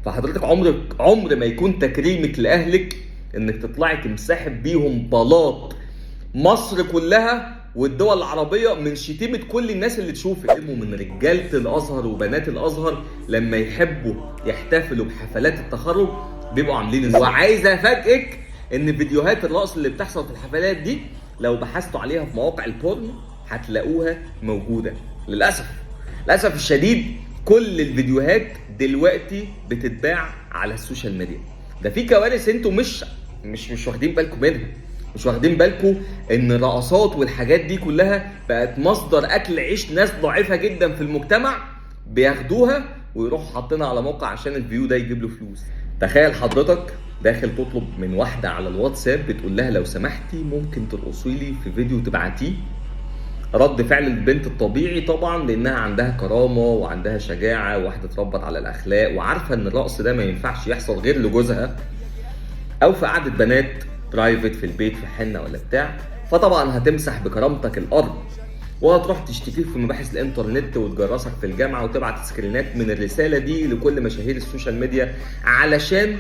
فحضرتك عمرك عمر ما يكون تكريمك لاهلك انك تطلعي تمسحي بيهم بلاط مصر كلها والدول العربية من شتيمه كل الناس اللي تشوفك. من رجاله الازهر وبنات الازهر لما يحبوا يحتفلوا بحفلات التخرج بيبقوا عاملين ازاي. وعايز افاجئك ان فيديوهات الرقص اللي بتحصل في الحفلات دي لو بحثتوا عليها في مواقع ال porn هتلاقوها موجودة. للاسف للاسف الشديد كل الفيديوهات دلوقتي بتتباع على ال social media. ده في كوارث انتوا مش واخدين بالكم منها، مش واخدين بالكم ان الرقصات والحاجات دي كلها بقت مصدر اكل عيش ناس ضعيفة جدا في المجتمع بياخدوها ويروحوا حاطينها على موقع عشان ال view ده يجيب له فلوس. تخيل حضرتك داخل تطلب من واحدة على الواتساب بتقول لها لو سمحتي ممكن ترقصي لي في فيديو تبعتيه. رد فعل البنت الطبيعي طبعا لانها عندها كرامة وعندها شجاعة وواحدة اتربت على الاخلاق وعارفه ان الرقص ده ما ينفعش يحصل غير لجوزها او في قعدة بنات private في البيت في حنة ولا بتاع. فطبعا هتمسح بكرامتك الارض وهتروح تشتكيك في مباحث الانترنت وتجرسك في الجامعة وتبعت سكرينات من الرسالة دي لكل مشاهير ال social media علشان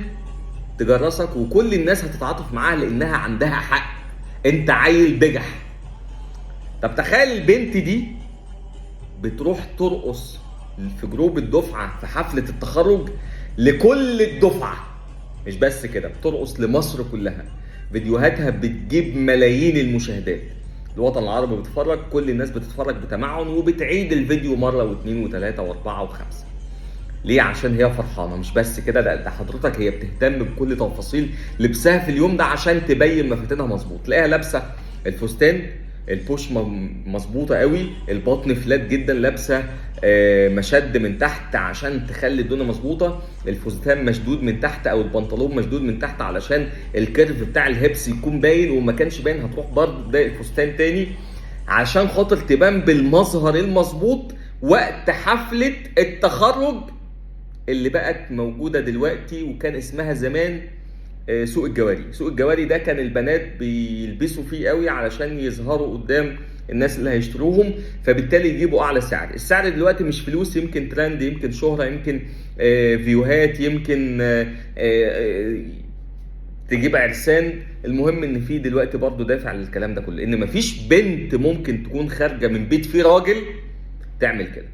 تجرسك، وكل الناس هتتعاطف معاها لانها عندها حق، انت عيل بجح. طب تخيل البنت دي بتروح ترقص في group الدفعة في حفلة التخرج لكل الدفعة، مش بس كده، بترقص لمصر كلها، فيديوهاتها بتجيب ملايين المشاهدات، الوطن العربي بيتفرج، كل الناس بتتفرج بتمعن وبتعيد الفيديو مرة واثنين وثلاثة واربعة وخمسة. ليه؟ عشان هي فرحانة. مش بس كده، ده حضرتك هي بتهتم بكل تفاصيل لبسها في اليوم ده عشان تبين مفاتنها مظبوط. تلاقيها لابسه الفستان البوش مظبوطة قوي، البطن flat جدا، لابسه مشد من تحت عشان تخلي الدنيا مظبوطة، الفستان مشدود من تحت او البنطلون مشدود من تحت علشان ال curve بتاع ال hips يكون باين، وما كانش باين هتروح برضه ده الفستان تاني عشان خاطر تبان بالمظهر المظبوط وقت حفلة التخرج اللي بقت موجودة دلوقتي وكان اسمها زمان سوق الجواري. سوق الجواري ده كان البنات بيلبسوا فيه قوي علشان يظهروا قدام الناس اللي هيشتروهم، فبالتالي يجيبوا اعلى سعر. السعر دلوقتي مش فلوس، يمكن ترند، يمكن شهرة، يمكن فيوهات، يمكن تجيب عرسان. المهم ان في دلوقتي برضو دافع للكلام ده كله، ان مفيش بنت ممكن تكون خارجة من بيت فيه راجل تعمل كده.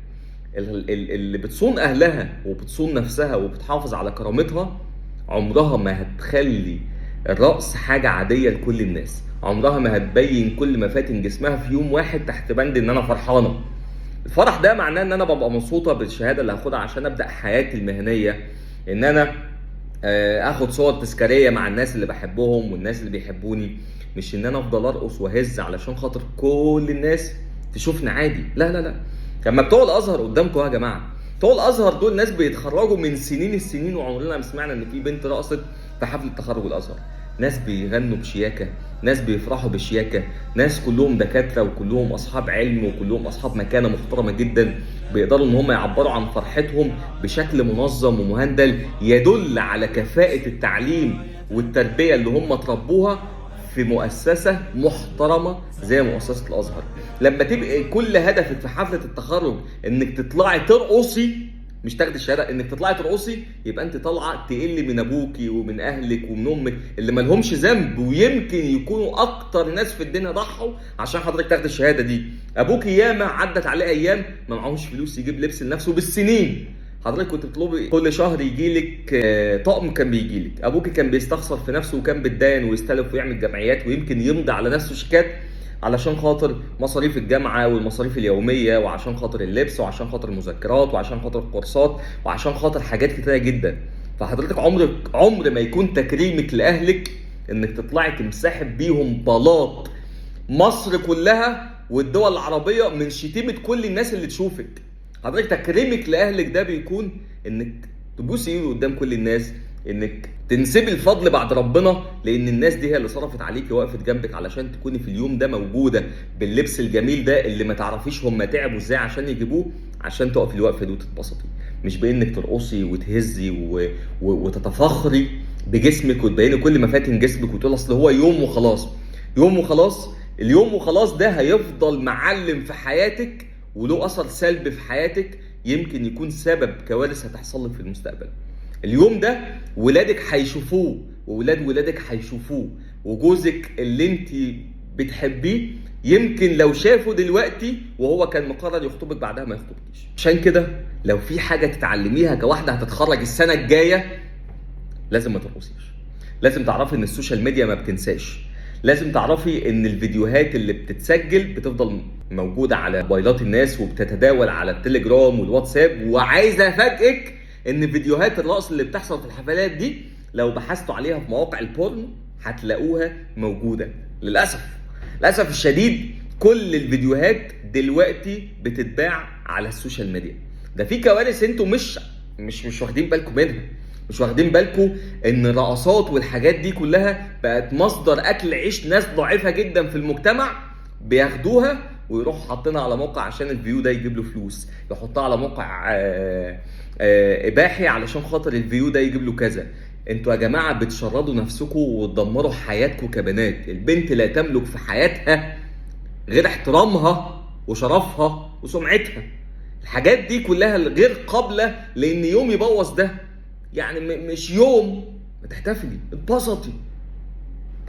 اللي بتصون اهلها وبتصون نفسها وبتحافظ على كرامتها عمرها ما هتخلي الرقص حاجة عادية لكل الناس، عمرها ما هتبين كل مفاتن جسمها في يوم واحد تحت بند ان انا فرحانة. الفرح ده معناه ان انا ببقى مبسوطة بالشهادة اللي هاخدها عشان ابدأ حياتي المهنية، ان انا اخد صور تذكارية مع الناس اللي بحبهم والناس اللي بيحبوني، مش ان انا افضل ارقص واهز علشان خاطر كل الناس تشوفني عادي. لا لا لا. لما بتوع الازهر قدامكم يا جماعة، بتوع الازهر دول ناس بيتخرجوا من سنين السنين وعمرنا ما سمعنا ان في بنت رقصت في حفلة تخرج الازهر. ناس بيغنوا بشياكه، ناس بيفرحوا بشياكه، ناس كلهم دكاترة وكلهم اصحاب علم وكلهم اصحاب مكانه محترمه جدا، بيقدروا ان هم يعبروا عن فرحتهم بشكل منظم ومهندل يدل على كفاءة التعليم والتربية اللي هم تربوها في مؤسسة محترمة زي مؤسسة الأزهر. لما تبقى كل هدفك في حفلة التخرج انك تطلعي ترقصي، مش تاخدي الشهادة، انك تطلعي ترقصي، يبقى انت طالعة تقلي من ابوكي ومن اهلك ومن امك اللي مالهمش ذنب، ويمكن يكونوا اكتر ناس في الدنيا ضحوا عشان حضرتك تاخدي الشهادة دي. ابوكي ياما عدت عليه ايام ما معهوش فلوس يجيب لبس لنفسه بالسنين، حضرتك كنت بتطلبي كل شهر يجيلك طقم كان بيجيلك. ابوكي كان بيستخسر في نفسه وكان بيتداين ويستلف ويعمل جمعيات ويمكن يمضي على نفسه شيكات علشان خاطر مصاريف الجامعة والمصاريف اليومية وعشان خاطر اللبس وعشان خاطر المذكرات وعشان خاطر الكورسات وعشان خاطر حاجات كتيرة جدا. فحضرتك عمر ما يكون تكريمك لاهلك انك تطلعي تمسحي بيهم بلاط مصر كلها والدول العربية من شتيمه كل الناس اللي تشوفك. حضرتك تكريمك لاهلك ده بيكون انك تبوسي ايده قدام كل الناس، انك تنسبي الفضل بعد ربنا، لان الناس دي هي اللي صرفت عليكي ووقفت جنبك علشان تكوني في اليوم ده موجودة باللبس الجميل ده اللي ما تعرفيش هم تعبوا ازاي عشان يجيبوه، عشان تقفي الوقفة دي وتتبسطي، مش بانك ترقصي وتهزي وتتفاخري بجسمك وتبيني كل مفاتن جسمك وتقول اصل هو يوم وخلاص. يوم وخلاص، اليوم وخلاص ده هيفضل معلم في حياتك وله اثر سلبي في حياتك، يمكن يكون سبب كوارث هتحصل لك في المستقبل. اليوم ده ولادك هيشوفوه، وولاد ولادك هيشوفوه، وجوزك اللي انت بتحبيه يمكن لو شافه دلوقتي وهو كان مقرر يخطبك بعدها ما يخطبكيش. عشان كده لو في حاجة تتعلميها كواحده هتتخرج السنة الجاية، لازم ما ترقصيش. لازم تعرفي ان ال social media ما بتنساش. لازم تعرفي ان الفيديوهات اللي بتتسجل بتفضل موجودة على موبايلات الناس وبتتداول على التليجرام والواتساب. وعايز افاجئك ان فيديوهات الرقص اللي بتحصل في الحفلات دي لو بحثتوا عليها في مواقع ال porn هتلاقوها موجودة. للاسف الشديد كل الفيديوهات دلوقتي بتتباع على ال social media. ده في كوارث انتوا مش مش مش واخدين بالكم منها، مش واخدين بالكم ان الرقصات والحاجات دي كلها بقت مصدر اكل عيش ناس ضعيفة جدا في المجتمع، بياخدوها ويروحوا حاطينها على موقع عشان ال view ده يجيب له فلوس، يحطها على موقع اباحي علشان خاطر ال view ده يجيب له كذا. انتوا يا جماعة بتشردوا نفسكم وتدمروا حياتكم كبنات. البنت لا تملك في حياتها غير احترامها وشرفها وسمعتها. الحاجات دي كلها غير قابله لان يوم يبوظ ده. يعني مش يوم ما تحتفلي، اتبسطي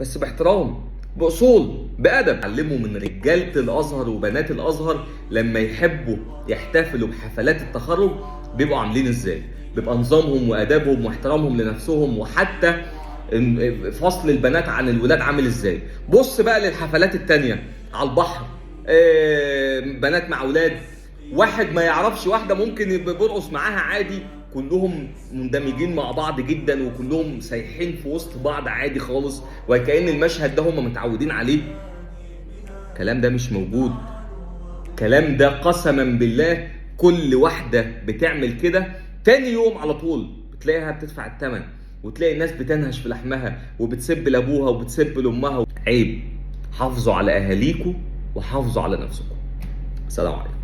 بس باحترام، باصول، بادب. علموا من رجاله الازهر وبنات الازهر لما يحبوا يحتفلوا بحفلات التخرج بيبقوا عاملين ازاي، بيبقى نظامهم وادابهم واحترامهم لنفسهم، وحتى فصل البنات عن الولاد عامل ازاي. بص بقى للحفلات التانية على البحر، بنات مع اولاد، واحد ما يعرفش واحدة ممكن يبقى بيرقص معاها عادي، كلهم مندمجين مع بعض جدا وكلهم سايحين في وسط بعض عادي خالص، وكأن المشهد ده هم متعودين عليه. الكلام ده مش موجود. الكلام ده قسما بالله كل واحدة بتعمل كده تاني يوم على طول بتلاقيها بتدفع الثمن، وتلاقي الناس بتنهش في لحمها وبتسب لابوها وبتسب لامها. عيب. حافظوا على اهاليكم وحافظوا على نفسكم. سلام عليكم.